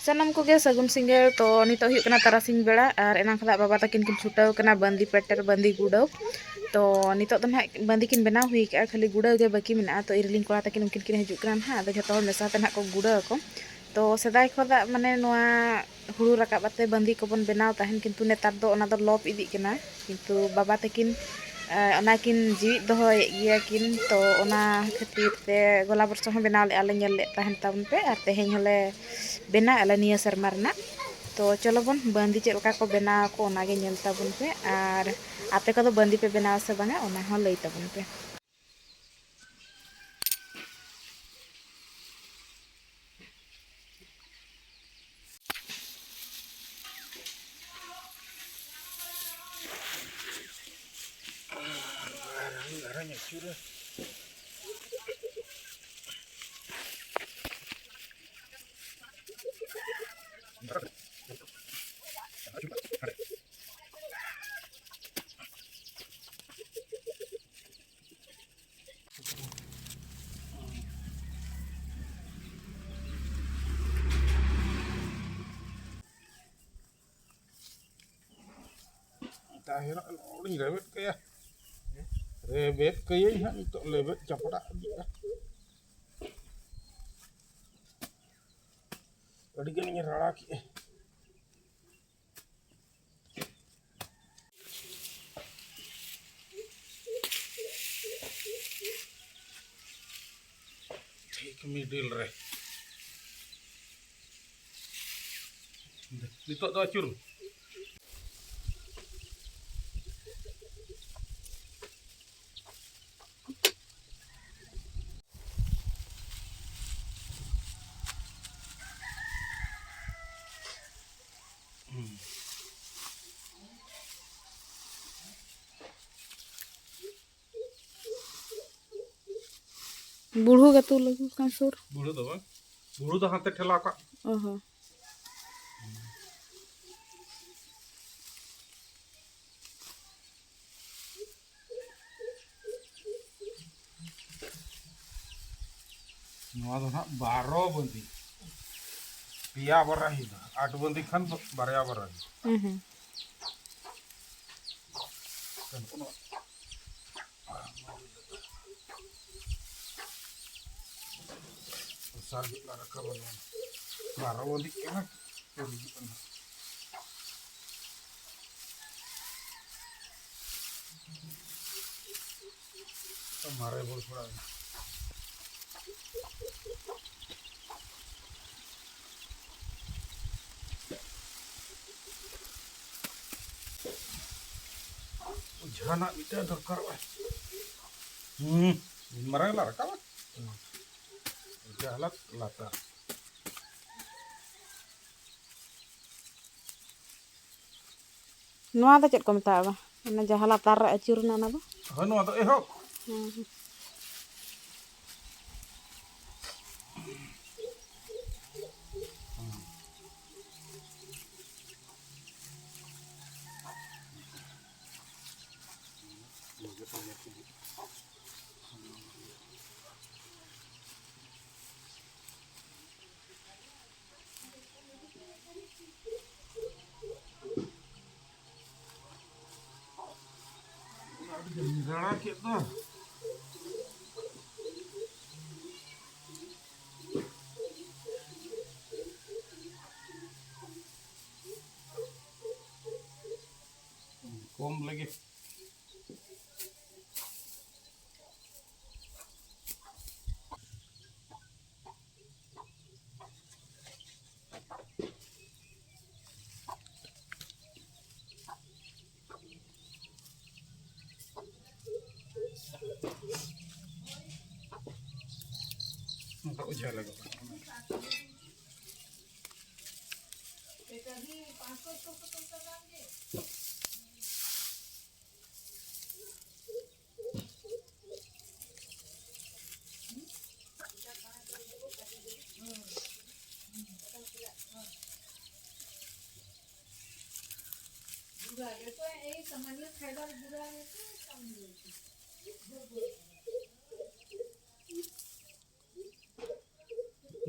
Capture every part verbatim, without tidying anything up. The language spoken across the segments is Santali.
ᱥᱟᱱᱟᱢ ᱠᱚᱜᱮ ᱥᱟᱹᱜᱩᱱ ᱥᱤᱸᱜᱟᱹᱲ᱾ ᱛᱚ, ᱱᱤᱛᱚᱜ ᱦᱩᱭᱩᱜ ᱠᱟᱱᱟ ᱛᱟᱨᱟᱥᱤᱧ ᱵᱮᱲᱟ, ᱟᱨ ᱮᱱᱟᱝ ᱠᱷᱚᱱᱟᱜ ᱵᱟᱵᱟ ᱛᱟᱹᱠᱤᱱ ᱠᱤᱱ ᱪᱷᱩᱴᱟᱹᱣ ᱠᱟᱱᱟ ᱵᱟᱸᱫᱤ ᱯᱮᱴᱮᱨ, ᱵᱟᱸᱫᱤ ᱜᱩᱰᱟᱹᱣ᱾ ᱛᱚ, ᱱᱤᱛᱚᱜ ᱫᱚ ᱱᱟᱦᱟᱜ ᱵᱟᱸᱫᱤ ᱠᱤᱱ ᱵᱮᱱᱟᱣ ᱦᱩᱭ ᱠᱟᱜᱼᱟ, ᱠᱷᱟᱹᱞᱤ ᱜᱩᱰᱟᱹᱣ ᱜᱮ ᱵᱟᱹᱠᱤ ᱢᱮᱱᱟᱜᱼᱟ᱾ ᱛᱚ, ᱤᱨᱤᱞᱤᱧ ᱠᱚᱲᱟ ᱛᱟᱹᱠᱤᱱ ᱩᱱᱠᱤᱱ ᱠᱤᱱ ᱦᱤᱡᱩᱜ ᱠᱟᱱᱟ ᱱᱟᱦᱟᱜ, ᱟᱫᱚ ᱡᱷᱚᱛᱚ ᱦᱚᱲ ᱢᱮᱥᱟ ᱛᱮ ᱱᱟᱦᱟᱜ ᱠᱚ ᱜᱩᱰᱟᱹᱣ ᱟᱠᱚ᱾ ᱛᱚ, ᱥᱮᱫᱟᱭ ᱠᱷᱚᱱᱟᱜ ᱢᱟᱱᱮ ᱱᱚᱣᱟ ᱦᱩᱲᱩ ᱨᱟᱠᱟᱵ ᱠᱟᱛᱮ ᱵᱟᱸᱫᱤ ᱠᱚᱵᱚᱱ ᱵᱮᱱᱟᱣ ᱛᱟᱦᱮᱱ, ᱠᱤᱱᱛᱩ ᱱᱮᱛᱟᱨ ᱫᱚ ᱚᱱᱟ ᱫᱚ ᱞᱚᱯ ᱤᱫᱤᱜ ᱠᱟᱱᱟ᱾ ᱠᱤᱱᱛᱩ ᱵᱟᱵᱟ ᱛᱟᱹᱠᱤᱱ, ᱮ, ᱚᱱᱟ ᱠᱤᱱ ᱡᱤᱣᱤᱫ ᱫᱚᱦᱚᱭᱮᱫ ᱜᱮᱭᱟ ᱠᱤᱱ᱾ ᱛᱚ, ᱚᱱᱟ ᱠᱷᱟᱹᱛᱤᱨ ᱛᱮ ᱜᱚᱞᱟ ᱵᱚᱨᱥᱟ ᱦᱚᱸ ᱵᱮᱱᱟᱣ ᱞᱮᱫᱼᱟ ᱞᱮ, ᱧᱮᱞ ᱞᱮᱫ ᱛᱟᱦᱮᱱ ᱛᱟᱵᱚᱱ ᱯᱮ, ᱟᱨ ᱛᱮᱦᱮᱧ ᱦᱚᱸᱞᱮ ᱵᱮᱱᱟᱣ ᱟᱞᱮ ᱱᱤᱭᱟᱹ ᱥᱮᱨᱢᱟ ᱨᱮᱱᱟᱜ᱾ ᱛᱚ, ᱪᱚᱞᱚ ᱵᱚᱱ ᱵᱟᱸᱫᱤ ᱪᱮᱫ ᱞᱮᱠᱟ ᱠᱚ ᱵᱮᱱᱟᱣ ᱟᱠᱚ, ᱚᱱᱟᱜᱮ ᱧᱮᱞ ᱛᱟᱵᱚᱱ ᱯᱮ, ᱟᱨ ᱟᱯᱮ ᱠᱚᱫᱚ ᱵᱟᱸᱫᱤ ᱯᱮ ᱵᱮᱱᱟᱣᱟ ᱥᱮ ᱵᱟᱝᱟ, ᱚᱱᱟ ᱦᱚᱸ ᱞᱟᱹᱭ ᱛᱟᱵᱚᱱ ᱯᱮ᱾ ᱛᱟᱦᱮᱱᱚᱜ ᱱᱚᱜᱼᱚᱭ ᱨᱮᱵᱮᱫ ᱠᱟᱭᱟ᱾ ᱨᱮᱵᱮᱫ ᱠᱟᱹᱭᱟᱹᱧ ᱦᱟᱸᱜ ᱱᱤᱛᱚᱜ ᱞᱮᱵᱮᱫ ᱪᱟᱯᱲᱟᱜ ᱤᱫᱤᱜᱼᱟ᱾ ᱟᱹᱰᱤ ᱜᱟᱱᱤᱧ ᱨᱟᱲᱟ ᱠᱮᱜᱼᱟ᱾ ᱴᱷᱤᱠ ᱢᱤᱰᱤᱞ ᱨᱮ᱾ ᱱᱤᱛᱚᱜ ᱫᱚ ᱟᱹᱪᱩᱨ ᱢᱮ᱾ ᱵᱩᱲᱦᱩ ᱜᱟᱛᱩ ᱞᱟᱹᱜᱤᱫ ᱠᱟᱱ ᱥᱩᱨ᱾ ᱵᱩᱲᱦᱩ ᱫᱚ ᱵᱟᱝ, ᱵᱩᱲᱦᱩ ᱫᱚ ᱦᱟᱱᱛᱮ ᱴᱷᱮᱞᱟᱣ ᱠᱟᱜ᱾ ᱚ ᱦᱚᱸ᱾ ᱱᱚᱣᱟ ᱫᱚ ᱱᱟᱦᱟᱜ ᱵᱟᱨᱚ ᱵᱟᱸᱫᱤ᱾ ᱯᱮᱭᱟ ᱵᱟᱨᱟᱦᱤ ᱫᱚ, ᱟᱴ ᱵᱟᱸᱫᱤ ᱠᱷᱟᱱ ᱵᱟᱨᱭᱟ ᱵᱟᱨᱟᱦᱤ᱾ ᱦᱩᱸ, ᱦᱩᱸ᱾ ᱫᱚᱥᱟᱨ ᱦᱤᱞᱳᱜ ᱞᱮ ᱨᱟᱠᱟᱵᱟ ᱱᱚᱣᱟ᱾ ᱵᱟᱨᱚ ᱵᱟᱸᱫᱤᱜ ᱠᱟᱱᱟ᱾ ᱦᱤᱡᱩᱜ ᱠᱟᱱᱟ᱾ ᱢᱟᱨᱮ ᱵᱚᱞ ᱯᱷᱚᱲᱟ᱾ ᱡᱟᱦᱟᱱᱟᱜ ᱢᱤᱫᱴᱟᱝ ᱫᱚᱨᱠᱟᱨᱚᱜᱼᱟ᱾ ᱦᱩᱸ, ᱢᱟᱨᱟᱝ ᱞᱟ ᱨᱟᱠᱟᱵᱟ᱾ ᱦᱩᱸ᱾ ᱡᱟᱦᱟᱸ ᱞᱟᱛᱟᱨ᱾ ᱱᱚᱣᱟ ᱫᱚ ᱪᱮᱫ ᱠᱚ ᱢᱮᱛᱟᱜᱼᱟ ᱵᱟ? ᱚᱱᱟ ᱡᱟᱦᱟᱸ ᱞᱟᱛᱟᱨ ᱨᱮ ᱟᱹᱪᱩᱨ ᱮᱱᱟ ᱚᱱᱟ ᱫᱚ? ᱦᱳᱭ, ᱱᱚᱣᱟ ᱫᱚ ᱮᱦᱚᱵ᱾ ᱦᱮᱸ, ᱦᱮᱸ᱾ ᱨᱟᱲᱟ ᱠᱮᱫ ᱫᱚ᱾ ᱠᱚᱢ ᱞᱟᱹᱜᱤᱫ᱾ ᱚᱱᱠᱟ ᱚᱡᱷᱟ ᱞᱟᱜᱟᱜᱼᱟ᱾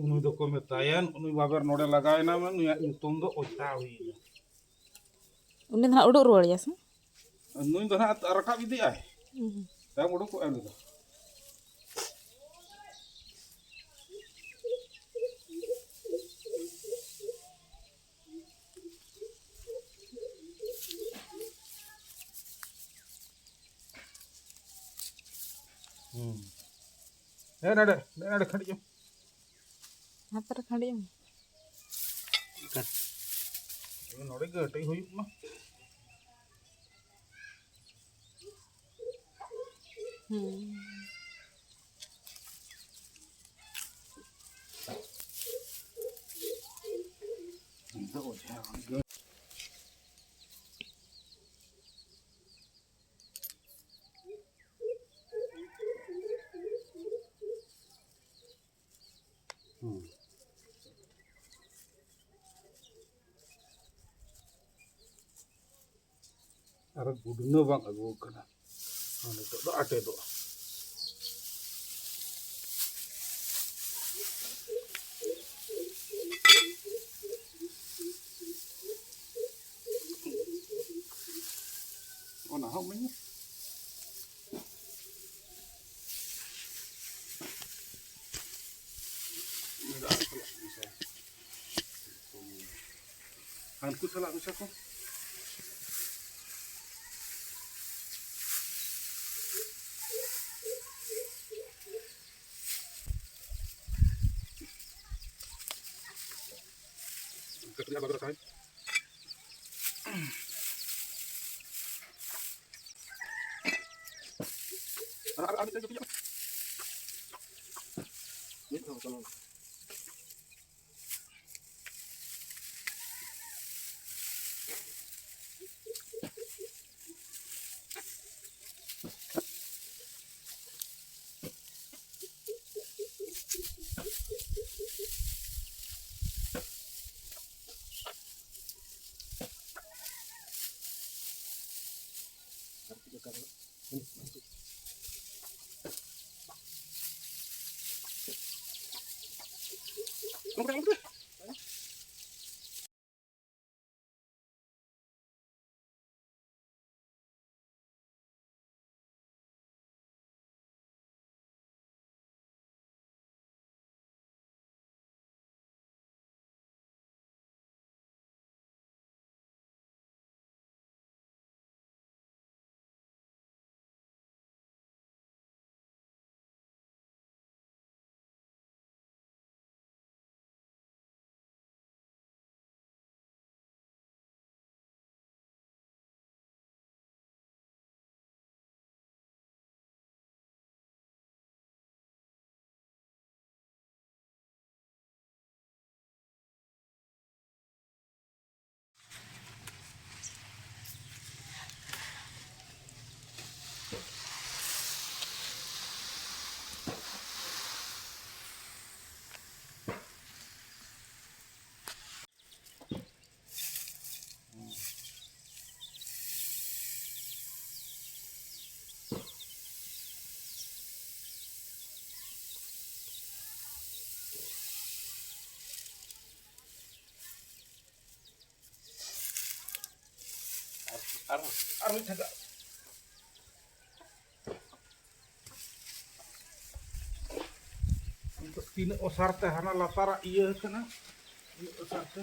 ᱱᱩᱭ ᱫᱚᱠᱚ ᱢᱮᱛᱟᱭᱟ, ᱱᱩᱭ ᱵᱟᱵᱮᱨ ᱱᱚᱰᱮ ᱞᱟᱜᱟᱣ ᱮᱱᱟ, ᱱᱩᱭᱟᱜ ᱧᱩᱛᱩᱢ ᱫᱚ ᱚᱡᱷᱟ ᱦᱩᱭᱮᱱᱟ᱾ ᱩᱱᱤ ᱫᱚ ᱦᱟᱸᱜ ᱩᱰᱩᱠ ᱨᱩᱣᱟᱹᱲᱮᱭᱟ ᱥᱮ? ᱱᱩᱭ ᱫᱚ ᱦᱟᱸᱜ ᱨᱟᱠᱟᱵ ᱤᱫᱤᱜᱼᱟᱭ᱾ ᱦᱩᱸ᱾ ᱛᱟᱭᱚᱢ ᱩᱰᱩᱠᱚᱜᱼᱟᱭ ᱩᱱᱤ ᱫᱚ᱾ ᱦᱩᱸ᱾ ᱦᱮᱸ, ᱱᱚᱰᱮ, ᱱᱚᱰᱮ ᱠᱷᱟᱹᱲᱤᱡ ᱮᱢ᱾ ᱦᱟᱛ ᱨᱮ ᱠᱷᱟᱹᱲᱤᱡ ᱮᱢ᱾ ᱱᱚᱰᱮ ᱜᱮ ᱦᱟᱹᱴᱤᱧ ᱦᱩᱭᱩᱜ ᱢᱟ᱾ ᱦᱩᱸ᱾ ᱦᱩᱸ᱾ ᱟᱨ ᱜᱩᱰᱱᱟᱹ ᱵᱟᱝ ᱟᱹᱜᱩ ᱠᱟᱱᱟ᱾ ᱟᱨ ᱱᱤᱛᱚᱜ ᱫᱚ ᱟᱴᱮᱫᱚᱜᱼᱟ᱾ ᱚᱱᱟ ᱦᱚᱸ ᱢᱮ᱾ ᱦᱟᱹᱱᱠᱩ ᱥᱟᱞᱟᱜ ᱢᱮᱥᱟ ᱠᱚ᱾ ᱠᱟᱹᱴᱤᱡ ᱟᱞᱟᱫᱟ ᱨᱟᱠᱷᱟᱭ᱾ ᱟᱨ, ᱟᱨ, ᱟᱨ ᱢᱤᱫᱴᱮᱱ ᱡᱩᱴᱤᱡ ᱟᱜ ᱢᱮ᱾ ᱢᱤᱫ ᱫᱷᱟᱣ ᱪᱟᱞᱟᱣ᱾ ᱟᱨ, ᱟᱨ, ᱟᱨ ᱢᱤᱫ ᱴᱷᱮᱱ ᱱᱤᱛᱚᱜ ᱛᱤᱱᱟᱹᱜ ᱚᱥᱟᱨ ᱛᱮ ᱦᱟᱱᱟ ᱞᱟᱛᱟᱨᱟᱜ ᱤᱭᱟᱹ ᱠᱟᱱᱟ, ᱛᱤᱱᱟᱹᱜ ᱚᱥᱟᱨ ᱛᱮ᱾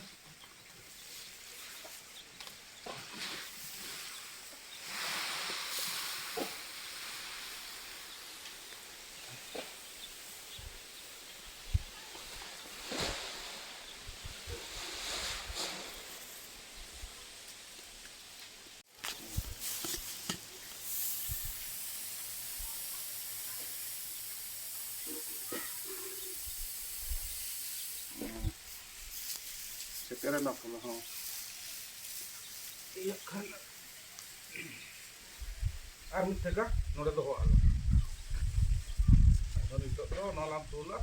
ᱥᱮᱴᱮᱨᱮᱱᱟ ᱯᱷᱚᱞ ᱦᱚᱸ᱾ ᱤᱭᱟᱹᱜ ᱠᱷᱟᱱ ᱟᱨ ᱢᱤᱫ ᱴᱷᱮᱠᱟ ᱱᱚᱰᱮ ᱫᱚᱦᱚ ᱟᱞᱟᱝ᱾ ᱟᱫᱚ ᱱᱤᱛᱚᱜ ᱫᱚ ᱱᱚᱣᱟ ᱞᱟᱝ ᱛᱩᱞᱟ,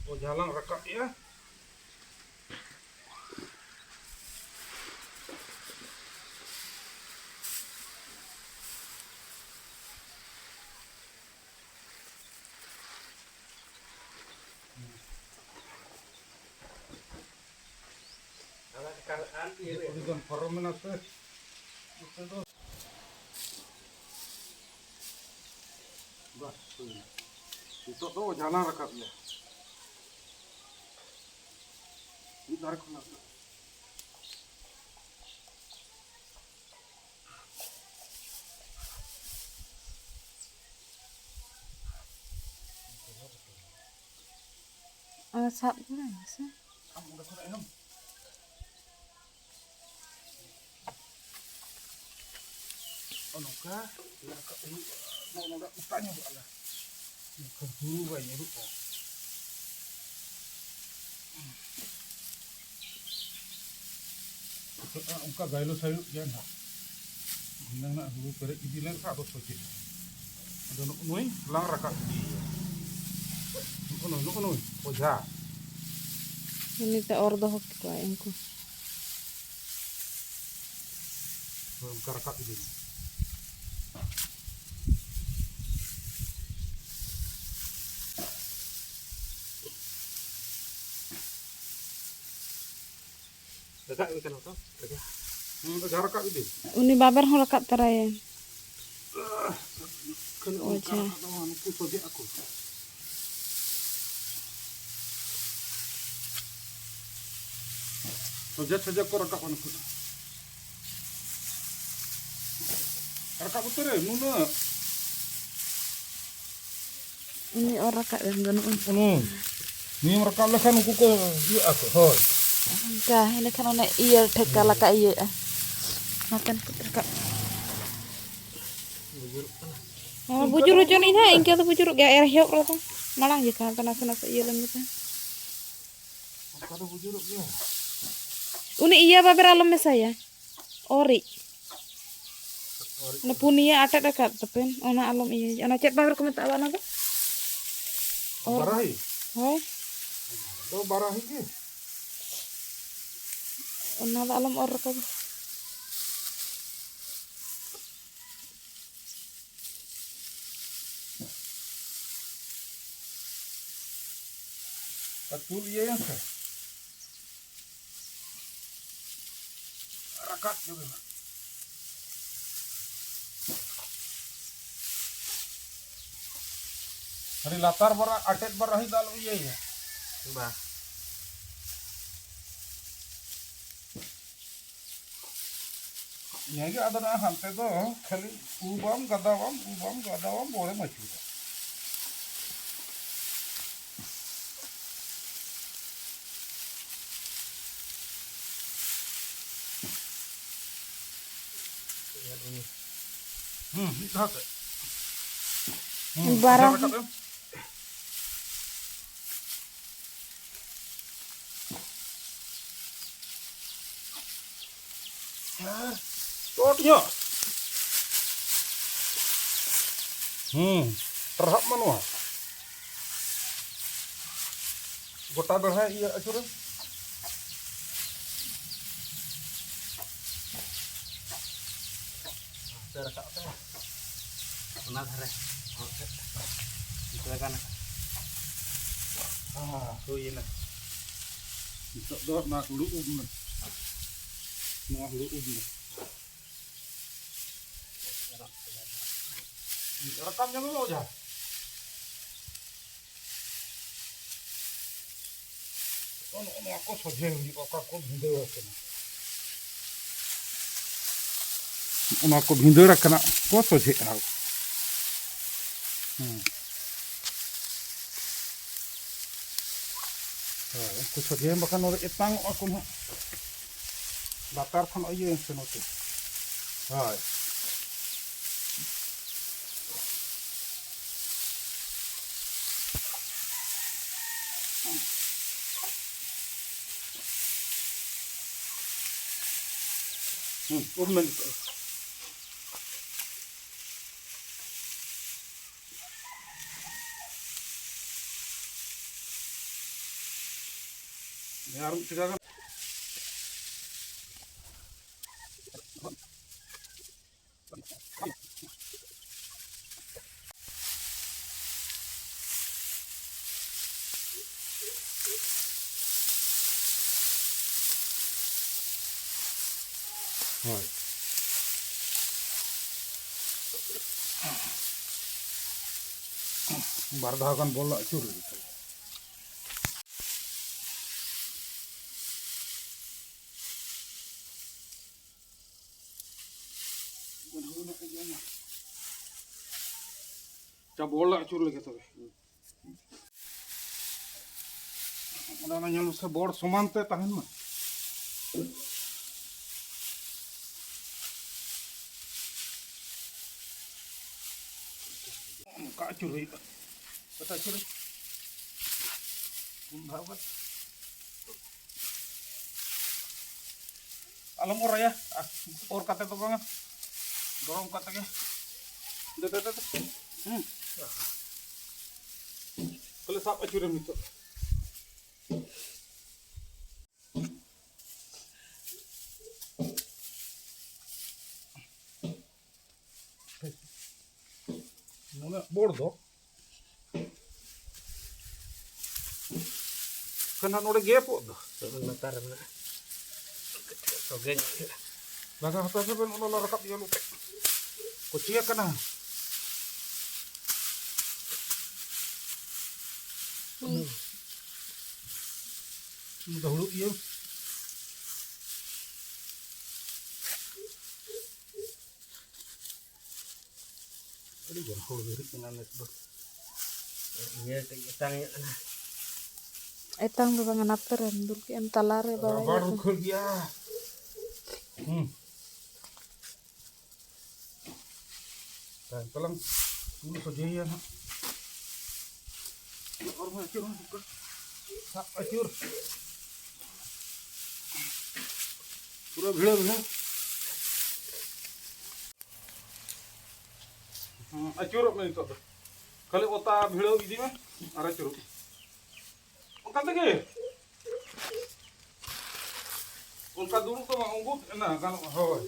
ᱵᱚᱡᱷᱟ ᱞᱟᱝ ᱨᱟᱠᱟᱵ ᱮᱜᱼᱟ᱾ ᱟᱹᱰᱤ ᱜᱟᱱ ᱯᱟᱨᱚᱢ ᱢᱮᱱᱟᱜ ᱛᱮ ᱱᱚᱛᱮ ᱫᱚ ᱵᱟᱥ ᱦᱩᱭᱱᱟ᱾ ᱱᱤᱛᱚᱜ ᱫᱚ ᱚᱡᱷᱟ ᱞᱟᱝ ᱨᱟᱠᱟᱵ ᱮᱭᱟ᱾ ᱢᱤᱫ ᱫᱷᱟᱨᱮ ᱠᱷᱚᱱᱟᱜ ᱚᱱᱟ ᱥᱟᱵ ᱠᱟᱫᱟᱭ ᱥᱮ? ᱟᱢ ᱚᱸᱰᱮ ᱠᱷᱚᱱᱟᱜ ᱮᱱᱟᱢ᱾ ᱱᱚᱜᱼᱚ ᱱᱚᱝᱠᱟ ᱨᱟᱠᱟᱵ ᱦᱩᱭᱩᱜᱼᱟ᱾ ᱱᱚᱜᱼᱚ ᱱᱚᱰᱮ ᱚᱛᱟ ᱧᱚᱜᱚᱜᱼᱟ ᱞᱮ᱾ ᱮᱱᱠᱷᱟᱱ ᱦᱩᱲᱩ ᱵᱟᱭ ᱧᱩᱨᱩᱜᱼᱟ᱾ ᱚᱱᱠᱟ ᱜᱟᱭᱞᱳ ᱥᱟᱭᱞᱳᱜ ᱜᱮᱭᱟ ᱱᱟᱦᱟᱜ᱾ ᱦᱩᱱᱟᱹᱝ ᱱᱟᱜ ᱦᱩᱲᱩ ᱯᱮᱨᱮᱡ ᱤᱫᱤ ᱞᱮᱱᱠᱷᱟᱱ ᱟᱫᱚ ᱥᱚᱡᱷᱮᱜᱼᱟ᱾ ᱟᱫᱚ ᱱᱩᱜᱼᱩ ᱱᱩᱭ ᱞᱟᱝ ᱨᱟᱠᱟᱵ ᱤᱫᱤᱭᱮᱭᱟ᱾ ᱱᱩᱜᱼᱩ ᱱᱩᱭ, ᱱᱩᱜᱼᱩ ᱱᱩᱭ ᱚᱡᱷᱟ᱾ ᱩᱱᱤ ᱛᱮ ᱚᱨ ᱫᱚᱦᱚ ᱠᱮᱠᱚᱣᱟᱭ ᱩᱱᱠᱩ᱾ ᱦᱳᱭ, ᱚᱱᱠᱟ ᱨᱟᱠᱟᱵ ᱤᱫᱤ ᱢᱮ᱾ ᱨᱟᱠᱟᱵ ᱤᱫᱤ ᱠᱟᱱᱟ ᱛᱚ, ᱚᱡᱷᱟ᱾ ᱦᱩᱸ, ᱚᱡᱷᱟ ᱨᱟᱠᱟᱵ ᱤᱫᱤ᱾ ᱩᱱᱤ ᱵᱟᱵᱮᱨ ᱦᱚᱸ ᱨᱟᱠᱟᱵ ᱛᱚᱨᱟᱭᱮᱢ᱾ ᱠᱷᱟᱹᱞᱤ ᱚᱱᱠᱟ ᱚᱡᱷᱟ᱾ ᱨᱟᱠᱟᱵ ᱫᱚ ᱵᱟᱝ, ᱱᱩᱠᱩ ᱥᱚᱡᱷᱮᱜ ᱟᱠᱚ᱾ ᱥᱚᱡᱷᱮ ᱥᱚᱡᱷᱮ ᱠᱚ ᱨᱟᱠᱟᱵᱼᱟ ᱱᱩᱠᱩ ᱫᱚ᱾ ᱨᱟᱠᱟᱵ ᱩᱛᱟᱹᱨ ᱨᱮ ᱱᱩᱱᱟᱹᱜ᱾ ᱩᱱᱤ ᱚᱨ ᱨᱟᱠᱟᱵ ᱮᱢ ᱜᱟᱱᱚᱜᱼᱟ᱾ ᱩᱱᱤ, ᱩᱱᱤᱢ ᱨᱟᱠᱟᱵ ᱞᱮᱠᱷᱟᱱ ᱩᱱᱠᱩ ᱠᱚ ᱤᱭᱟᱹᱜ ᱟᱠᱚ, ᱦᱳᱭ᱾ ᱚᱱᱠᱟ ᱤᱱᱟᱹᱠᱷᱟᱱ ᱚᱱᱮ ᱤᱭᱟᱹ ᱴᱷᱮᱠᱟ ᱞᱮᱠᱟ ᱤᱭᱟᱹᱜᱼᱟ᱾ ᱱᱚᱛᱮᱱ ᱠᱚ ᱨᱟᱠᱟᱵ᱾ ᱵᱩᱡᱩᱨᱚᱜ ᱠᱟᱱᱟ᱾ ᱦᱮᱸ, ᱵᱩᱡᱩᱨ ᱦᱚᱪᱚᱱᱤᱡ ᱱᱟᱦᱟᱜ, ᱤᱱᱠᱟᱹ ᱫᱚ ᱵᱩᱡᱩᱨᱚᱜ ᱜᱮᱭᱟ, ᱮᱦᱚᱵ ᱨᱮᱫᱚ ᱢᱟᱲᱟᱝ ᱡᱚᱠᱷᱟ ᱦᱟᱱᱛᱮ ᱱᱟᱥᱮ ᱱᱟᱥᱮ ᱤᱭᱟᱹ ᱞᱮᱱ ᱜᱮ ᱛᱟᱦᱮᱸᱫ᱾ ᱚᱱᱠᱟ ᱫᱚ ᱵᱩᱡᱩᱨᱚᱜ ᱜᱮᱭᱟ᱾ ᱩᱱᱤ ᱤᱭᱟᱹ ᱵᱟᱵᱮᱨ ᱟᱞᱚᱢ ᱢᱮᱥᱟᱭᱟ, ᱚᱨᱤᱡ᱾ ᱚᱨᱤᱡ᱾ ᱚᱱᱟ ᱯᱩᱱᱭᱟᱹ ᱟᱴᱮᱫ ᱟᱠᱟᱫ ᱛᱟᱯᱮᱱ, ᱚᱱᱟ ᱟᱞᱚᱢ ᱤᱭᱟᱹᱭᱟ᱾ ᱚᱱᱟ ᱪᱮᱫ ᱵᱟᱵᱮᱨ ᱠᱚ ᱢᱮᱛᱟᱜᱼᱟ ᱚᱱᱟ ᱫᱚ? ᱚᱨ᱾ ᱵᱟᱨᱟᱦᱤ? ᱦᱳᱭ᱾ ᱫᱚ ᱵᱟᱨᱟᱦᱤ ᱜᱮ᱾ ᱚᱱᱟ ᱫᱚ ᱟᱞᱚᱢ ᱚᱨ ᱨᱟᱠᱟᱵᱟ᱾ ᱟᱨ ᱛᱩᱞ ᱤᱭᱟᱹᱭᱟᱢ ᱥᱮ? ᱨᱟᱠᱟᱵ ᱧᱚᱜ ᱮᱱᱟ᱾ ᱟᱹᱰᱤ ᱞᱟᱛᱟᱨ ᱵᱟᱨᱟ, ᱟᱴᱮᱫ ᱵᱟᱨᱟ ᱦᱩᱭ ᱫᱚ ᱟᱞᱚᱢ ᱤᱭᱟᱹᱭᱟ᱾ ᱵᱟ᱾ ᱱᱤᱭᱟᱹᱜᱮ ᱟᱫᱚ ᱱᱟᱜ ᱦᱟᱱᱛᱮ ᱫᱚ ᱠᱷᱟᱹᱞᱤ ᱩᱵᱟᱢ ᱜᱟᱫᱟᱣᱟᱢ, ᱩᱵᱟᱢ ᱜᱟᱫᱟᱣᱟᱢ, ᱵᱚᱲᱮᱢ ᱟᱹᱪᱩᱨᱟ᱾ ᱦᱩᱸ, ᱢᱤᱫ ᱫᱷᱟᱣ ᱛᱮ᱾ ᱦᱩᱸ, ᱵᱟᱨᱟ ᱟᱫᱚ ᱨᱟᱠᱟᱵ ᱮᱢ᱾ ᱦᱮᱸ, ᱪᱚᱴ ᱧᱚᱜ᱾ ᱦᱩᱸ, ᱴᱟᱨᱦᱟᱜ ᱢᱟ ᱱᱚᱣᱟ᱾ ᱜᱚᱴᱟ ᱵᱮᱲᱦᱟ ᱤᱭᱟᱹ ᱟᱹᱪᱩᱨᱮᱢ᱾ ᱦᱟᱱᱛᱮ ᱨᱟᱠᱟᱵ ᱯᱮ᱾ ᱚᱱᱟ ᱫᱷᱟᱨᱮ ᱦᱚᱨ ᱥᱮᱫ᱾ ᱤᱱᱠᱟᱹ ᱜᱟᱱ ᱟᱠᱟᱱᱟ᱾ ᱦᱮᱸ, ᱦᱩᱭᱮᱱᱟ᱾ ᱱᱤᱛᱚᱜ ᱫᱚ ᱱᱚᱣᱟ ᱦᱩᱲᱩ ᱩᱵ ᱢᱮ᱾ ᱱᱚᱣᱟ ᱦᱩᱲᱩ ᱩᱵ ᱢᱮ᱾ ᱨᱟᱠᱟᱵ ᱧᱟᱢᱚᱜᱼᱟ ᱚᱡᱷᱟ? ᱱᱚᱜᱼᱚ ᱱᱚᱣᱟ ᱠᱚ ᱥᱚᱡᱷᱮ ᱦᱩᱭᱩᱜᱼᱟ, ᱚᱠᱟ ᱠᱚ ᱵᱷᱤᱸᱫᱟᱹᱲ ᱟᱠᱟᱱᱟ᱾ ᱚᱱᱟ ᱠᱚ ᱵᱷᱤᱸᱫᱟᱹᱲ ᱟᱠᱟᱱᱟ ᱠᱚ ᱥᱚᱡᱷᱮᱜᱼᱟ᱾ ᱦᱩᱸ᱾ ᱦᱳᱭ, ᱩᱱᱠᱩ ᱥᱚᱡᱷᱮ ᱵᱟᱠᱷᱟᱱ ᱱᱚᱰᱮ ᱮᱛᱟᱝᱚᱜᱼᱟ ᱠᱚ ᱱᱟᱦᱟᱜ᱾ ᱞᱟᱛᱟᱨ ᱠᱷᱚᱱ ᱤᱭᱟᱹ ᱮᱱ ᱥᱮ ᱱᱚᱛᱮ᱾ ᱦᱳᱭ᱾ ᱦᱩᱸ, ᱩᱵ ᱢᱮ ᱱᱤᱛᱚᱜ᱾ ᱟᱨ ᱢᱤᱫ ᱴᱟᱠᱟ ᱜᱟᱱ᱾ ᱦᱳᱭ᱾ ᱵᱟᱨ ᱫᱷᱟᱣ ᱜᱟᱱ ᱵᱚᱞ ᱟᱹᱪᱩᱨ ᱞᱟᱹᱜᱤᱫ᱾ ᱟᱪᱪᱷᱟ, ᱵᱚᱞ ᱟᱹᱪᱩᱨ ᱞᱮᱜᱮ ᱛᱚᱵᱮ᱾ ᱚᱱᱟ, ᱚᱱᱟ ᱧᱮᱞ ᱢᱮᱥᱮ, ᱵᱚᱲ ᱥᱚᱢᱟᱱ ᱛᱮ ᱛᱟᱦᱮᱱ ᱢᱟ᱾ ᱚᱱᱠᱟ ᱟᱹᱪᱩᱨ ᱦᱩᱭᱩᱜᱼᱟ᱾ ᱚᱱᱠᱟ ᱟᱹᱪᱩᱨ ᱦᱩᱭᱩᱜᱼᱟ᱾ ᱯᱩᱱ ᱫᱷᱟᱣ ᱜᱟᱱ᱾ ᱟᱞᱚᱢ ᱚᱨᱟᱭᱟ, ᱟᱨ ᱚᱨ ᱠᱟᱛᱮ ᱫᱚ ᱵᱟᱝᱟ, ᱫᱚᱨᱚᱢ ᱠᱟᱛᱮ ᱜᱮ᱾ ᱫᱮ, ᱫᱮ, ᱫᱮ, ᱫᱮ᱾ ᱦᱩᱸ᱾ ᱛᱟᱦᱞᱮ ᱥᱟᱵ ᱟᱹᱪᱩᱨᱮᱢ ᱱᱤᱛᱚᱜ᱾ ᱱᱩᱱᱟᱹᱜ ᱵᱚᱲ ᱫᱚ᱾ ᱠᱷᱟᱱ ᱱᱚᱰᱮ ᱜᱮᱯᱚᱜ ᱫᱚ᱾ ᱞᱟᱛᱟᱨ ᱨᱮ ᱢᱮᱱᱟᱜᱼᱟ᱾ ᱥᱚᱜᱮ ᱧᱚᱜ ᱦᱩᱭᱩᱜᱼᱟ᱾ ᱞᱟᱜᱟ ᱦᱟᱛᱟᱲ ᱯᱮ, ᱱᱚᱰᱮ ᱞᱮ ᱨᱟᱠᱟᱵ ᱤᱭᱟᱹ ᱞᱮ ᱠᱚᱪᱤᱭᱟ ᱠᱟᱱᱟ᱾ ᱦᱩᱸ᱾ ᱱᱚᱰᱮ ᱦᱩᱲᱩ ᱤᱭᱟᱹ᱾ ᱟᱹᱰᱤ ᱜᱟᱱ ᱦᱚᱲ ᱦᱤᱨᱤᱡ ᱠᱟᱱᱟ ᱱᱮᱥ ᱫᱚ᱾ ᱤᱭᱟᱹ ᱠᱟᱹᱡ ᱮᱛᱟᱝ ᱧᱚᱜ ᱠᱟᱱᱟ᱾ ᱮᱛᱟᱝ ᱫᱚ ᱵᱟᱝᱟ, ᱱᱟᱛᱮ ᱨᱮᱢ ᱫᱩᱞ ᱠᱮᱜᱼᱟ, ᱛᱟᱞᱟ ᱨᱮ ᱵᱟᱲᱟᱭ ᱨᱟᱵᱟᱨ ᱧᱚᱜ ᱠᱟᱱᱟ᱾ ᱨᱩᱠᱷᱟᱹ ᱜᱮᱭᱟ᱾ ᱦᱩᱸ᱾ ᱛᱟᱭᱚᱢ ᱛᱟᱞᱟᱝ ᱩᱱ ᱥᱚᱡᱷᱮᱭᱟ ᱱᱟᱦᱟᱜ᱾ ᱟᱨ ᱦᱚᱸ ᱟᱹᱪᱩᱨ ᱦᱚᱸ ᱥᱟᱵ ᱟᱹᱪᱩᱨ᱾ ᱯᱩᱨᱟᱹ ᱵᱷᱤᱲᱟᱹᱣ ᱵᱷᱤᱲᱟᱹᱣ᱾ ᱦᱩᱸ, ᱟᱹᱪᱩᱨᱚᱜ ᱢᱮ ᱱᱤᱛᱚᱜ ᱫᱚ᱾ ᱠᱷᱟᱹᱞᱤ ᱚᱛᱟ ᱵᱷᱤᱲᱟᱹᱣ ᱤᱫᱤ ᱢᱮ ᱟᱨ ᱟᱹᱪᱩᱨᱚᱜ ᱢᱮ᱾ ᱚᱱᱠᱟ ᱛᱮᱜᱮ᱾ ᱚᱱᱠᱟ ᱫᱩᱲᱩᱵ ᱫᱚ ᱵᱟᱝ, ᱩᱸᱜᱩᱫ ᱮᱱᱟ ᱜᱟᱱᱚᱜᱼᱟ, ᱦᱳᱭ᱾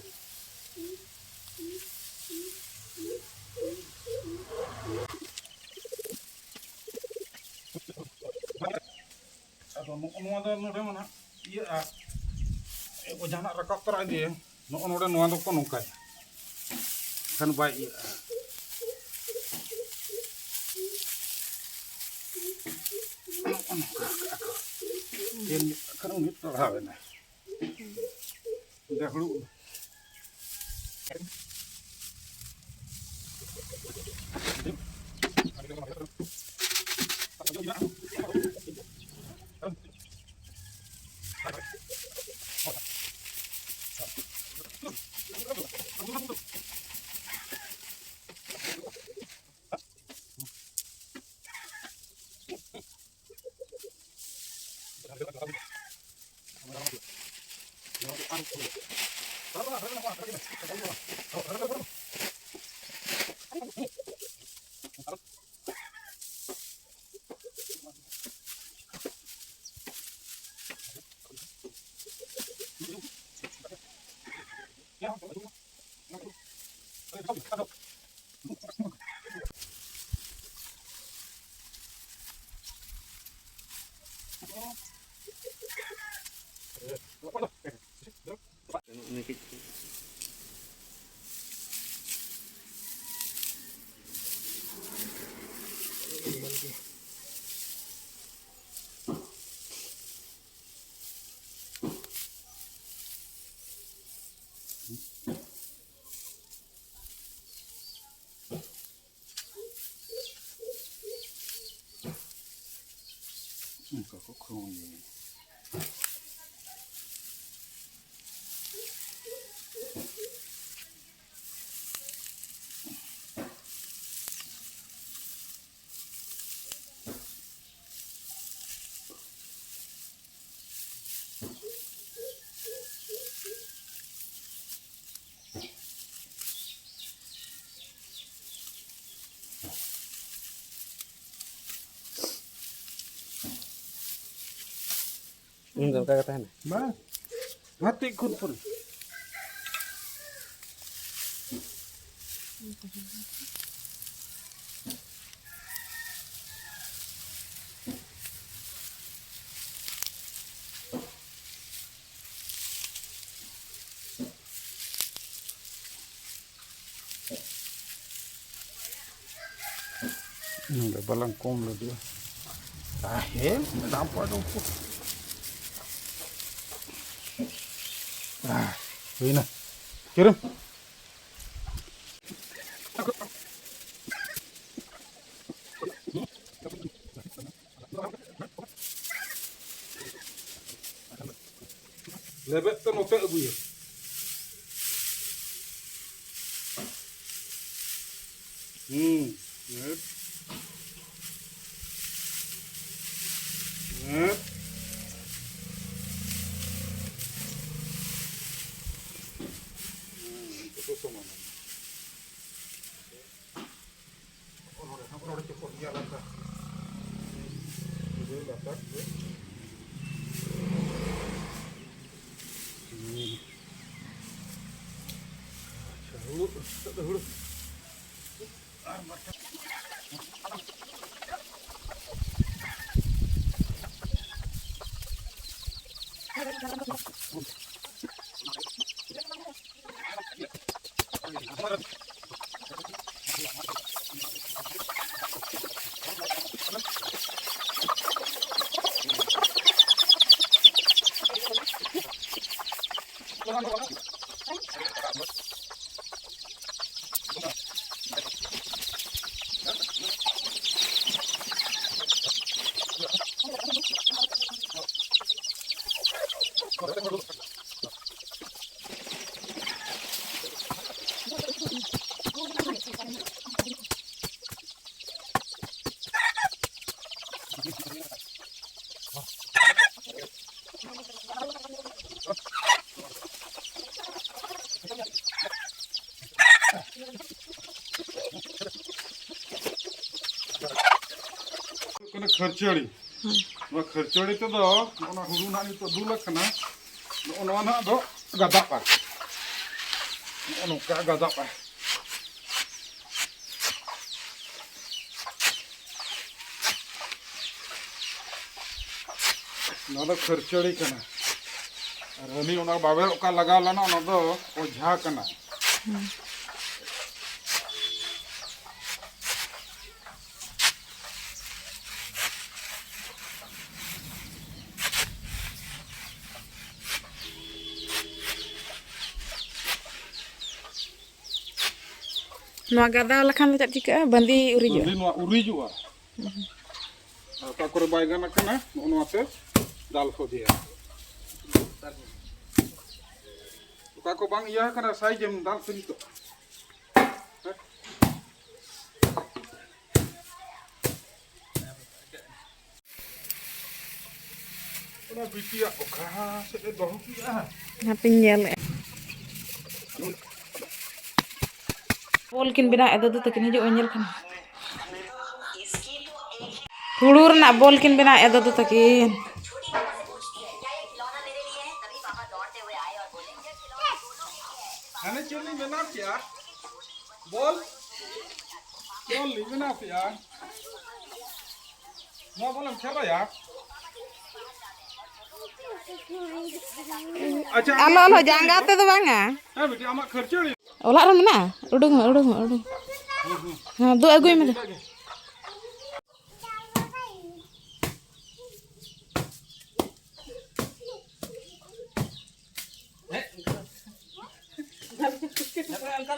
ᱟᱫᱚ ᱱᱚᱜᱼᱚ ᱱᱚᱣᱟ ᱫᱚ ᱱᱚᱰᱮ ᱢᱟ ᱱᱟᱦᱟᱜ ᱤᱭᱟᱹᱜᱼᱟ, ᱡᱟᱦᱟᱱᱟᱜ ᱨᱟᱠᱟᱵ ᱛᱚᱨᱟ ᱤᱫᱤᱭᱟ᱾ ᱱᱚᱜᱼᱚ ᱱᱚᱰᱮ ᱱᱚᱣᱟ ᱫᱚᱠᱚ ᱱᱚᱝᱠᱟᱭᱟ, ᱮᱱᱠᱷᱟᱱ ᱵᱟᱭ ᱤᱭᱟᱹᱜᱼᱟ᱾ ᱱᱚᱜᱼᱚ ᱱᱚᱝᱠᱟ ᱠᱟᱜᱼᱟ ᱠᱚ᱾ ᱮᱱ ᱠᱷᱟᱱ ᱩᱱᱤ ᱴᱟᱲᱦᱟᱣ ᱮᱱᱟᱭ᱾ ᱚᱸᱰᱮ ᱦᱩᱲᱩ ᱚᱱᱠᱟ ᱠᱚ ᱠᱷᱚᱝ ᱜᱮᱭᱟ᱾ ᱩᱱ ᱫᱚ ᱚᱱᱠᱟ ᱜᱮ ᱛᱟᱦᱮᱱᱟ᱾ ᱵᱟᱝ, ᱦᱟᱛᱮ ᱠᱷᱩᱫ ᱯᱩᱨ᱾ ᱱᱚᱰᱮ ᱵᱟᱞᱟᱝ ᱠᱚᱢ ᱞᱟᱹᱜᱤᱫ᱾ ᱛᱟᱦᱮᱸ ᱢᱮᱱᱟᱜ ᱠᱚᱣᱟ ᱩᱱᱠᱩ᱾ ᱦᱩᱭᱱᱟ᱾ ᱪᱤᱨᱟᱹ᱾ ᱞᱮᱵᱮᱫ ᱛᱮ ᱱᱚᱛᱮ ᱟᱹᱜᱩᱭᱟ᱾ ᱦᱩᱸ᱾ ᱦᱮᱸ᱾ ᱦᱮᱸ᱾ ᱦᱩᱸ, ᱱᱤᱛᱚᱜ ᱫᱚ ᱥᱚᱢᱟᱱᱟ᱾ ᱱᱚᱰᱮ ᱦᱚᱸ ᱨᱚᱲ ᱦᱚᱪᱚ ᱠᱚᱜ ᱜᱮᱭᱟ ᱞᱟᱛᱟᱨ᱾ ᱤᱭᱟᱹ ᱞᱟᱛᱟᱨ ᱨᱮ᱾ ᱦᱩᱸ᱾ ᱟᱪᱪᱷᱟ, ᱦᱩᱲᱩ, ᱱᱤᱛᱚᱜ ᱫᱚ ᱦᱩᱲᱩ᱾ ᱟᱨ ᱢᱟᱨᱪᱟ ᱦᱩᱭᱩᱜ ᱠᱟᱱᱟ ᱠᱷᱟᱹᱨᱪᱟᱹᱲᱤ᱾ ᱦᱩᱸ᱾ ᱱᱚᱣᱟ ᱠᱷᱟᱹᱨᱪᱟᱹᱲᱤ ᱛᱮᱫᱚ ᱱᱚᱜᱼᱚ ᱱᱚᱣᱟ ᱦᱩᱲᱩ ᱱᱟᱦᱟᱜ ᱱᱤᱛᱚᱜ ᱫᱩᱞ ᱟᱠᱟᱱᱟ, ᱱᱚᱜᱼᱚ ᱱᱚᱣᱟ ᱱᱟᱦᱟᱜ ᱫᱚ ᱜᱟᱫᱟᱜᱼᱟ᱾ ᱱᱚᱜᱼᱚ ᱱᱚᱝᱠᱟ ᱜᱟᱫᱟᱜᱼᱟ᱾ ᱱᱚᱣᱟ ᱫᱚ ᱠᱷᱟᱹᱨᱪᱟᱹᱲᱤ ᱠᱟᱱᱟ᱾ ᱟᱨ ᱦᱟᱹᱱᱤ ᱚᱱᱟ ᱵᱟᱵᱮᱨ ᱚᱠᱟ ᱞᱟᱜᱟᱣ ᱞᱮᱱᱟ, ᱚᱱᱟ ᱫᱚ ᱚᱡᱷᱟ ᱠᱟᱱᱟ᱾ ᱦᱩᱸ᱾ ᱱᱚᱣᱟ ᱜᱟᱫᱟ ᱞᱮᱠᱷᱟᱱ ᱫᱚ ᱪᱮᱫ ᱪᱤᱠᱟᱹᱜᱼᱟ? ᱵᱟᱸᱫᱤ ᱩᱨᱤᱡᱚᱜᱼᱟ᱾ ᱵᱟᱸᱫᱤ ᱱᱚᱣᱟ ᱩᱨᱤᱡᱚᱜᱼᱟ᱾ ᱟᱨ ᱚᱠᱟ ᱠᱚᱨᱮ ᱵᱟᱭ ᱜᱟᱱ ᱟᱠᱟᱱᱟ, ᱱᱚᱜᱼᱚ ᱱᱚᱣᱟ ᱛᱮ ᱫᱟᱞ ᱠᱚ ᱤᱫᱤᱭᱟ᱾ ᱚᱠᱟ ᱠᱚ ᱵᱟᱝ ᱤᱭᱟᱹ ᱟᱠᱟᱱᱟ, ᱥᱟᱭᱤᱡ ᱮᱢ ᱫᱟᱞ ᱥᱟᱹᱨᱤ ᱠᱚᱜᱼᱟ᱾ ᱦᱮᱸ? ᱚᱱᱟ ᱵᱤᱴᱤᱭᱟᱜ ᱚᱠᱟ ᱥᱮᱫ ᱮ ᱫᱚᱦᱚ ᱠᱮᱫᱟ? ᱦᱟᱯᱮᱧ ᱧᱮᱞᱮᱫᱼᱟ᱾ ᱵᱚᱞ ᱠᱤᱱ ᱵᱮᱱᱟᱣᱮᱫᱼᱟ, ᱫᱟᱫᱩ ᱛᱟᱹᱠᱤᱱ ᱦᱤᱡᱩᱜ ᱢᱮ, ᱧᱮᱞ ᱠᱷᱟᱱ᱾ ᱦᱩᱲᱩ ᱨᱮᱱᱟᱜ ᱵᱚᱞ ᱠᱤᱱ ᱵᱮᱱᱟᱣᱮᱫᱼᱟ, ᱫᱟᱫᱩ ᱛᱟᱹᱠᱤᱱ᱾ ᱦᱟᱱᱮ ᱪᱮᱫ ᱞᱤᱧ ᱵᱮᱱᱟᱣ ᱠᱮᱜᱼᱟ? ᱵᱚᱞ, ᱵᱚᱞ ᱞᱤᱧ ᱵᱮᱱᱟᱣ ᱠᱮᱜᱼᱟ᱾ ᱱᱚᱣᱟ ᱵᱚᱞᱮᱢ ᱠᱷᱮᱞᱟᱭᱟ? ᱟᱪᱪᱷᱟ, ᱟᱞᱚ, ᱟᱞᱚ, ᱡᱟᱸᱜᱟ ᱛᱮᱫᱚ ᱵᱟᱝᱟ᱾ ᱦᱮᱸ ᱵᱤᱴᱤ, ᱟᱢᱟᱜ ᱠᱷᱟᱹᱨᱪᱟᱹᱲᱤ᱾ ᱚᱲᱟᱜ ᱨᱮ ᱢᱮᱱᱟᱜᱼᱟ? ᱩᱰᱩᱝ ᱢᱮ, ᱩᱰᱩᱝ ᱢᱮ, ᱩᱰᱩᱝ᱾ ᱦᱮᱸ, ᱫᱩ ᱟᱹᱜᱩᱭ ᱢᱮ᱾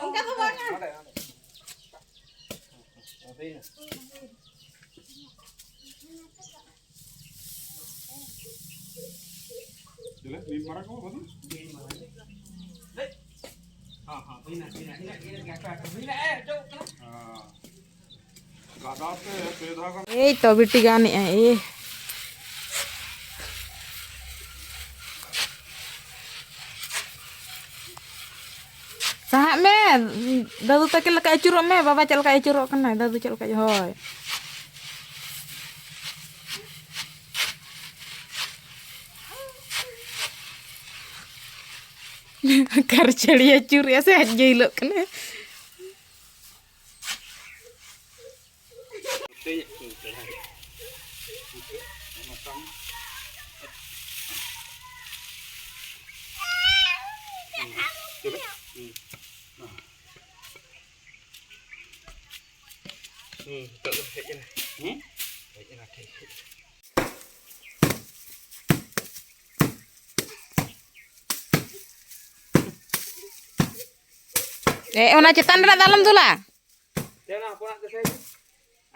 ᱚᱱᱠᱟ ᱫᱚ ᱵᱟᱝᱟ᱾ ᱪᱮᱞᱮ? ᱢᱤᱫ ᱢᱟᱨᱟᱝ ᱠᱚ ᱵᱟᱹᱱᱩᱜ? ᱦᱮᱸ᱾ ᱜᱟᱫᱟ ᱛᱮ ᱯᱮ ᱫᱷᱟᱣ ᱜᱟᱱ᱾ ᱮᱭ ᱛᱚ ᱵᱤᱴᱤ ᱜᱟᱱᱮᱜᱼᱟᱭ, ᱮᱭ᱾ ᱥᱟᱦᱟᱜ ᱢᱮ, ᱫᱟᱫᱩ ᱛᱟᱹᱠᱤᱱ ᱞᱮᱠᱟ ᱟᱹᱪᱩᱨᱚᱜ ᱢᱮ, ᱵᱟᱵᱟ ᱪᱮᱫ ᱞᱮᱠᱟᱭ ᱟᱹᱪᱩᱨᱚᱜ ᱠᱟᱱᱟ, ᱫᱟᱫᱩ ᱪᱮᱫ ᱞᱮᱠᱟ, ᱦᱳᱭ᱾ ᱠᱷᱟᱨᱪᱟᱹᱲᱤᱭᱟᱹ ᱟᱹᱪᱩᱨᱮᱜᱼᱟ ᱥᱮ ᱟᱡ ᱜᱮ ᱦᱤᱞᱚᱜ ᱠᱟᱱᱟ᱾ ᱦᱩᱸ, ᱱᱤᱛᱚᱜ ᱫᱚ ᱦᱮᱡ ᱮᱱᱟ᱾ ᱦᱮᱸ? ᱦᱮᱡ ᱮᱱᱟ, ᱴᱷᱤᱠ, ᱦᱮᱡ ᱮᱱᱟ᱾ ᱮ, ᱚᱱᱟ ᱪᱮᱛᱟᱱ ᱨᱮᱱᱟᱜ ᱫᱚ ᱟᱞᱚᱢ ᱫᱩᱞᱟ᱾ ᱫᱮ, ᱚᱱᱟ ᱦᱚᱯᱚᱱᱟᱜ ᱫᱮᱥᱮ ᱦᱤᱡᱩᱜ᱾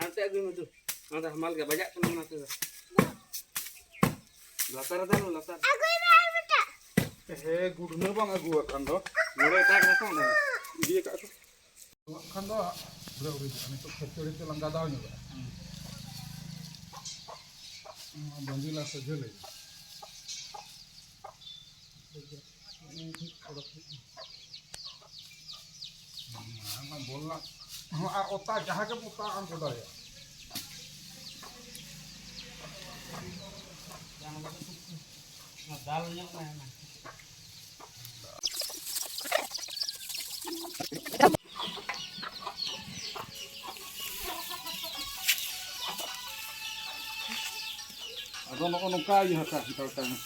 ᱦᱟᱱᱛᱮ ᱟᱹᱜᱩᱭ ᱢᱮ ᱫᱩ᱾ ᱚᱱᱟ ᱫᱚ ᱦᱟᱢᱟᱞ ᱜᱮᱭᱟ, ᱵᱟᱡᱟᱜ ᱠᱟᱱᱟ ᱚᱱᱟ ᱛᱮᱫᱚ᱾ ᱞᱟᱛᱟᱨ ᱨᱮ ᱫᱩᱞ, ᱞᱟᱛᱟᱨ᱾ ᱟᱹᱜᱩᱭ ᱢᱮ ᱟᱨ ᱢᱤᱫᱴᱟᱝ᱾ ᱦᱮ, ᱜᱩᱰᱱᱟᱹ ᱵᱟᱝ ᱟᱹᱜᱩ ᱟᱠᱟᱱ ᱫᱚ᱾ ᱱᱚᱰᱮ ᱮᱴᱟᱜ ᱨᱮ ᱛᱚ, ᱚᱸᱰᱮ ᱤᱫᱤ ᱟᱠᱟᱫ ᱠᱚ᱾ ᱱᱚᱣᱟ ᱠᱷᱟᱱ ᱫᱚ ᱦᱟᱸᱜ ᱯᱩᱨᱟᱹ ᱩᱨᱤᱡᱚᱜᱼᱟ᱾ ᱱᱤᱛᱚᱜ ᱠᱷᱮᱛ ᱪᱟᱹᱲᱤ ᱛᱮ ᱞᱟᱝ ᱜᱟᱫᱟᱣ ᱧᱚᱜᱚᱜᱼᱟ᱾ ᱱᱚᱣᱟ ᱵᱟᱸᱫᱤ ᱞᱟ ᱥᱚᱡᱷᱮ ᱞᱟᱹᱜᱤᱫ᱾ ᱦᱮᱸ, ᱚᱱᱟ ᱵᱚᱞ ᱨᱮᱱᱟᱜ ᱦᱚᱸ ᱟᱨ ᱚᱛᱟ, ᱡᱟᱦᱟᱸ ᱜᱮᱢ ᱚᱛᱟ ᱟᱢ ᱠᱚ ᱫᱟᱲᱮᱭᱟᱜᱼᱟ᱾ ᱚᱱᱟ ᱫᱟᱞ ᱧᱚᱜ ᱢᱮ ᱚᱱᱟ᱾ ᱟᱫᱚ ᱱᱚᱜᱼᱚ ᱱᱚᱝᱠᱟ ᱤᱭᱟᱹ ᱦᱟᱛᱟᱣ ᱦᱟᱛᱟᱲ ᱠᱟᱜ ᱢᱮ᱾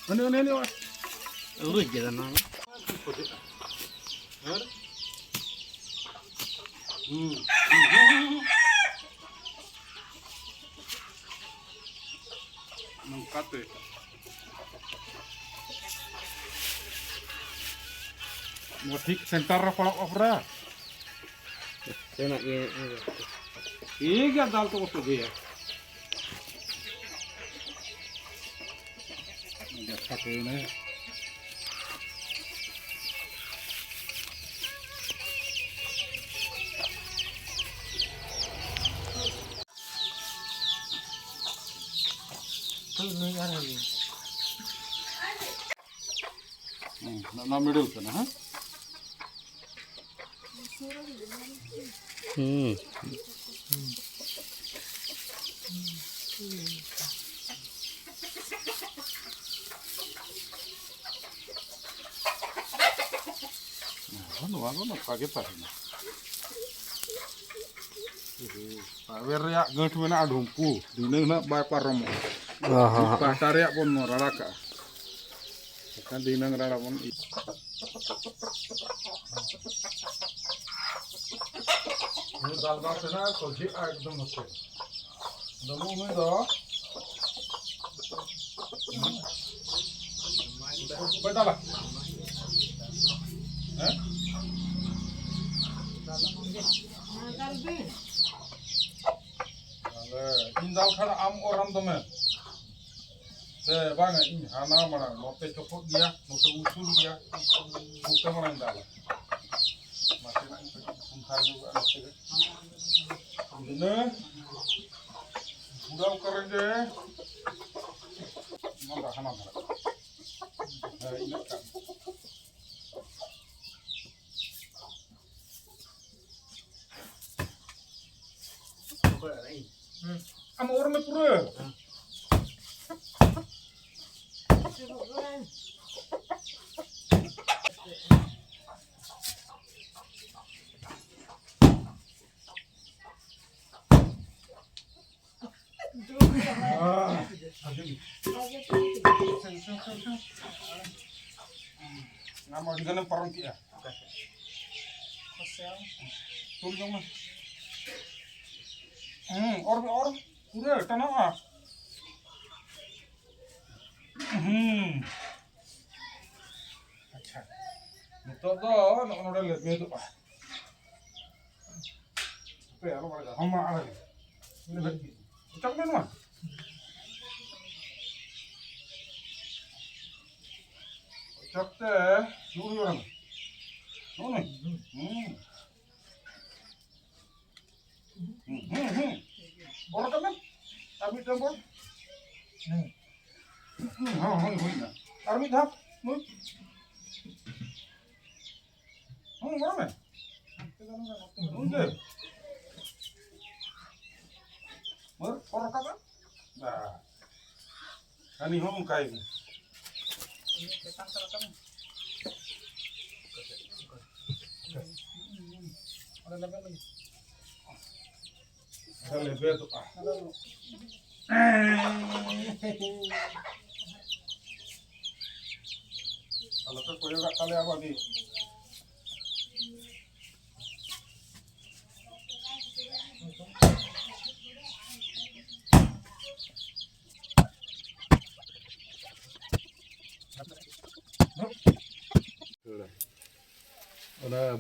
ᱦᱟᱹᱱᱤ, ᱦᱟᱹᱱᱤ, ᱦᱟᱹᱱᱤ, ᱚᱲᱟᱜ᱾ ᱩᱨᱩᱡ ᱠᱮᱫᱟ ᱱᱚᱣᱟ᱾ ᱦᱮᱸ? ᱦᱩᱸ᱾ ᱱᱚᱝᱠᱟᱛᱮ᱾ ᱱᱚᱣᱟ ᱴᱷᱤᱠ ᱥᱮᱱᱴᱟᱨ ᱨᱮ ᱯᱟᱲᱟᱜᱼᱟ ᱯᱩᱨᱟ᱾ ᱛᱮᱱᱟᱜ ᱜᱮ᱾ ᱴᱷᱤᱠ ᱜᱮᱭᱟ, ᱫᱟᱞ ᱛᱚ ᱵᱚᱥᱛᱩ ᱜᱮᱭᱟ᱾ ᱡᱟᱛᱷᱟ ᱠᱚ ᱢᱮᱱᱟᱭᱟ᱾ ᱦᱩᱸ, ᱱᱚᱣᱟ middle ᱠᱟᱱᱟ, ᱦᱮᱸ? ᱦᱩᱸ᱾ ᱱᱚᱣᱟ ᱫᱚ ᱱᱚᱝᱠᱟ ᱜᱮ ᱛᱟᱦᱮᱱᱟ᱾ ᱛᱟᱵᱮᱨ ᱨᱮᱭᱟᱜ ᱜᱟᱹᱴ ᱢᱮᱱᱟᱜᱼᱟ ᱰᱷᱩᱢᱯᱩ, ᱫᱷᱤᱱᱟᱹᱝ ᱱᱟᱜ ᱵᱟᱭ ᱯᱟᱨᱚᱢᱚᱜᱼᱟ᱾ ᱚ ᱦᱚᱸ᱾ ᱢᱤᱫ ᱯᱟᱦᱴᱟ ᱨᱮᱭᱟᱜ ᱵᱚᱱ ᱨᱟᱲᱟ ᱠᱟᱜᱼᱟ᱾ ᱮᱱᱠᱷᱟᱱ ᱫᱷᱤᱱᱟᱹᱝ ᱨᱟᱲᱟ ᱵᱚᱱ ᱤ- ᱱᱩᱭ ᱫᱟᱞ ᱵᱟᱝ ᱥᱮᱱᱟ, ᱥᱚᱡᱷᱮᱜᱼᱟ ᱮᱠᱫᱚᱢ ᱱᱚᱛᱮ᱾ ᱫᱚᱢᱩ ᱱᱩᱭ ᱫᱚ ᱵᱟᱭ ᱫᱟᱞᱟ? ᱦᱮᱸ? ᱛᱟᱦᱞᱮ ᱤᱧ ᱫᱟᱞ ᱠᱷᱟᱱ ᱟᱢ ᱚᱨᱟᱢ ᱫᱚᱢᱮ᱾ ᱥᱮ ᱵᱟᱝᱟ, ᱤᱧ ᱦᱟᱱᱟ ᱢᱟᱲᱟᱝ, ᱱᱚᱛᱮ ᱪᱚᱯᱚᱫ ᱜᱮᱭᱟ, ᱱᱚᱛᱮ ᱩᱥᱩᱞ ᱜᱮᱭᱟ, ᱱᱚᱛᱮ ᱢᱟᱲᱟᱝ ᱫᱟᱞᱟ᱾ ᱱᱟᱥᱮᱱᱟᱜ ᱤᱧ ᱠᱟᱹᱴᱤᱡ ᱥᱩᱱᱛᱷᱟ ᱧᱚᱜᱚᱜᱼᱟ ᱱᱚᱛᱮ ᱨᱮ᱾ ᱤᱱᱟᱹ ᱯᱩᱨᱟᱹᱣ ᱠᱚᱨᱮ ᱜᱮ ᱱᱚᱣᱟ ᱫᱚ ᱦᱟᱱᱟ ᱫᱷᱟᱨᱮ᱾ ᱦᱮᱸ, ᱤᱱᱟᱹᱜ ᱠᱟᱱ᱾ ᱟᱢ ᱚᱨ ᱢᱮ ᱯᱩᱨᱟᱹ᱾ ᱟᱢ ᱟᱹᱰᱤ ᱜᱟᱱᱮᱢ ᱯᱟᱨᱚᱢ ᱠᱮᱜᱼᱟ᱾ ᱛᱩᱞ ᱡᱚᱝ ᱢᱮ᱾ ᱦᱩᱸ, ᱚᱨ ᱢᱮ, ᱚᱨ᱾ ᱯᱩᱨᱟᱹ ᱴᱟᱱᱚᱜᱼᱟ᱾ ᱦᱩᱸ᱾ ᱟᱪᱪᱷᱟ, ᱱᱤᱛᱚᱜ ᱫᱚ ᱱᱚᱜᱼᱚ ᱱᱚᱰᱮ ᱞᱮᱵᱮᱫᱚᱜᱼᱟ᱾ ᱦᱟᱯᱮ, ᱟᱞᱚᱢ ᱟᱲᱟᱜᱟ᱾ ᱦᱚᱸ, ᱢᱟ ᱟᱲᱟᱜ ᱢᱮ᱾ ᱞᱮᱵᱮᱫ ᱜᱮ᱾ ᱚᱪᱚᱜ ᱢᱮ ᱱᱚᱣᱟ᱾ ᱚᱪᱚᱜ ᱛᱮ ᱱᱩᱭ ᱚᱲᱟᱜ ᱢᱮ᱾ ᱱᱩᱭ᱾ ᱦᱩᱸ᱾ ᱦᱩᱸ, ᱦᱩᱸ, ᱦᱩᱸ᱾ ᱚᱨ ᱨᱟᱠᱟᱵ ᱢᱮ᱾ ᱟᱨ ᱢᱤᱫᱴᱟᱝ ᱵᱚᱞ᱾ ᱦᱩᱸ᱾ ᱦᱩᱸ, ᱦᱩᱭ, ᱦᱩᱭ ᱱᱟ᱾ ᱟᱨ ᱢᱤᱫ ᱫᱷᱟᱣ᱾ ᱱᱩᱭ᱾ ᱦᱩᱸ, ᱚᱨ ᱢᱮ᱾ ᱱᱩᱭ ᱜᱮ᱾ ᱚᱨ, ᱚᱨ ᱨᱟᱠᱟᱵ ᱢᱮ᱾ ᱵᱟᱥ᱾ ᱦᱟᱹᱱᱤ ᱦᱚᱸ ᱚᱱᱠᱟᱭ ᱜᱮ᱾ ᱪᱮᱛᱟᱱ ᱥᱮᱫ ᱨᱟᱠᱟᱵ ᱢᱮ᱾ ᱚᱸᱰᱮ ᱞᱮᱵᱮᱫ ᱞᱟᱹᱜᱤᱫ᱾ ᱟᱫᱚ ᱞᱮᱵᱮᱫᱚᱜᱼᱟ᱾ ᱟᱫᱚ ᱟᱞᱚ ᱯᱮ ᱠᱚᱭᱚᱜᱟᱜ ᱛᱟᱞᱮᱭᱟ ᱵᱟᱹᱜᱤ᱾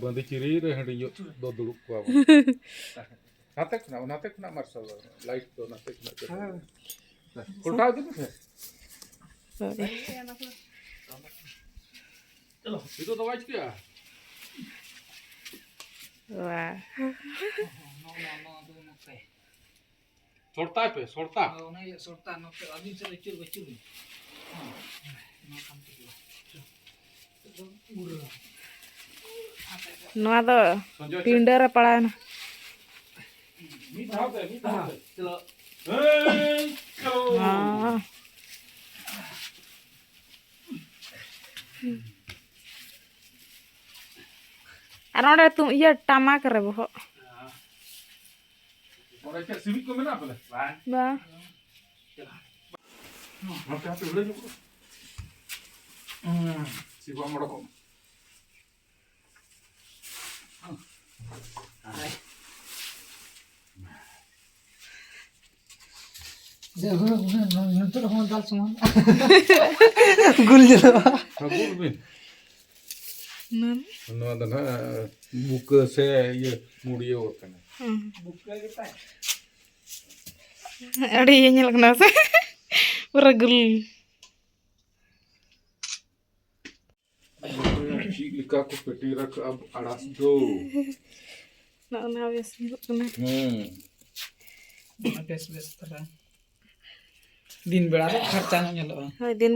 ᱵᱟᱸᱫᱤ ᱪᱤᱨᱤ ᱨᱮ ᱦᱟᱺᱰᱤ ᱧᱩ ᱫᱚ ᱫᱩᱲᱩᱵ ᱠᱚᱣᱟ ᱵᱚᱱ᱾ ᱱᱟᱛᱮ ᱠᱷᱚᱱᱟᱜ, ᱱᱟᱛᱮ ᱠᱷᱚᱱᱟᱜ ᱢᱟᱨᱥᱟᱞ ᱫᱚ, ᱞᱟᱭᱤᱴ ᱫᱚ ᱱᱟᱛᱮ ᱠᱷᱚᱱᱟᱜ ᱪᱟᱹᱞᱩ᱾ ᱦᱮᱸ᱾ ᱯᱚᱞᱴᱟᱣ ᱤᱫᱤ ᱢᱮᱥᱮ᱾ ᱦᱳᱭ᱾ ᱪᱚᱞᱚ, ᱱᱤᱛᱚᱜ ᱫᱚ ᱵᱟᱭ ᱪᱤᱠᱟᱹᱜᱼᱟ᱾ ᱵᱟ᱾ ᱱᱚᱣᱟ, ᱱᱚᱣᱟ, ᱱᱚᱣᱟ ᱫᱚ ᱱᱚᱛᱮ᱾ ᱥᱚᱨᱛᱟᱭ ᱯᱮ, ᱥᱚᱨᱛᱟ᱾ ᱦᱳᱭ, ᱚᱱᱟ ᱜᱮ ᱥᱚᱨᱛᱟ, ᱱᱚᱛᱮ ᱟᱹᱵᱤᱱ ᱥᱮᱫ ᱟᱹᱪᱩᱨ, ᱟᱹᱪᱩᱨ ᱵᱤᱱ᱾ ᱦᱮᱸ, ᱱᱚᱣᱟ ᱠᱷᱟᱱ ᱴᱷᱤᱠ ᱜᱮᱭᱟ᱾ ᱱᱤᱛᱚᱜ ᱫᱚ ᱵᱩᱨᱟᱹ᱾ ᱱᱚᱣᱟ ᱫᱚ ᱥᱚᱧᱡᱚᱭ ᱥᱮᱫ᱾ ᱯᱤᱸᱰᱟᱹ ᱨᱮ ᱯᱟᱲᱟᱣᱮᱱᱟ᱾ ᱢᱤᱫ ᱫᱷᱟᱣ ᱛᱮ, ᱢᱤᱫ ᱫᱷᱟᱣ ᱛᱮ᱾ ᱪᱚᱞᱚ᱾ ᱦᱮᱸ, ᱪᱚᱞᱚ᱾ ᱦᱚᱸ᱾ ᱟᱨ ᱚᱸᱰᱮ ᱛᱩ-, ᱤᱭᱟᱹ, ᱴᱟᱢᱟᱠ ᱨᱮ ᱵᱚᱦᱚᱜ᱾ ᱚᱸᱰᱮ ᱪᱮᱫ ᱥᱤᱢᱤᱡ ᱠᱚ ᱢᱮᱱᱟᱜᱼᱟ ᱯᱟᱞᱮ? ᱵᱟᱝ᱾ ᱵᱟᱝ᱾ ᱦᱟᱱᱛᱮ, ᱦᱟᱱᱛᱮ ᱞᱟᱹᱭ ᱧᱚᱜ ᱠᱚ᱾ ᱦᱩᱸ, ᱥᱤ ᱵᱟᱢ ᱚᱰᱚᱠᱚᱜ ᱢᱟ᱾ ᱡᱮ ᱦᱩᱲᱩ, ᱦᱩᱲᱩ, ᱱᱤᱛᱚᱜ ᱦᱚᱸ ᱫᱟᱞ ᱥᱚᱢᱟᱱ᱾ ᱜᱩᱞ ᱧᱮᱞᱚᱜᱼᱟ᱾ ᱦᱮᱸ, ᱜᱩᱞ ᱵᱤᱱ᱾ ᱱᱚᱣᱟ ᱫᱚ ᱱᱟᱦᱟᱜ ᱵᱩᱠᱟᱹ ᱥᱮ ᱤᱭᱟᱹ ᱢᱩᱲᱭᱟᱹᱣ ᱟᱠᱟᱱᱟ᱾ ᱦᱩᱸ᱾ ᱵᱩᱠᱟᱹ ᱜᱮ ᱛᱟᱭ᱾ ᱟᱹᱰᱤ ᱤᱭᱟᱹ ᱧᱮᱞᱚᱜ ᱠᱟᱱᱟ ᱥᱮ? ᱯᱩᱨᱟᱹ ᱜᱩᱞ᱾ ᱪᱮᱫ ᱞᱮᱠᱟ ᱠᱚ ᱯᱮᱴᱮᱨ ᱟᱠᱟᱫᱼᱟ ᱟᱲᱟᱥ ᱫᱚ᱾ ᱱᱚᱜᱼᱚ ᱱᱟ ᱵᱮᱥ ᱧᱮᱞᱚᱜ ᱠᱟᱱᱟ᱾ ᱦᱩᱸ᱾ ᱵᱮᱥ, ᱵᱮᱥ ᱫᱷᱟᱨᱟ᱾ ᱫᱤᱱ ᱵᱮᱲᱟ ᱨᱮ ᱯᱷᱟᱨᱪᱟ ᱧᱚᱜ ᱧᱮᱞᱚᱜᱼᱟ᱾ ᱦᱳᱭ, ᱫᱤᱱ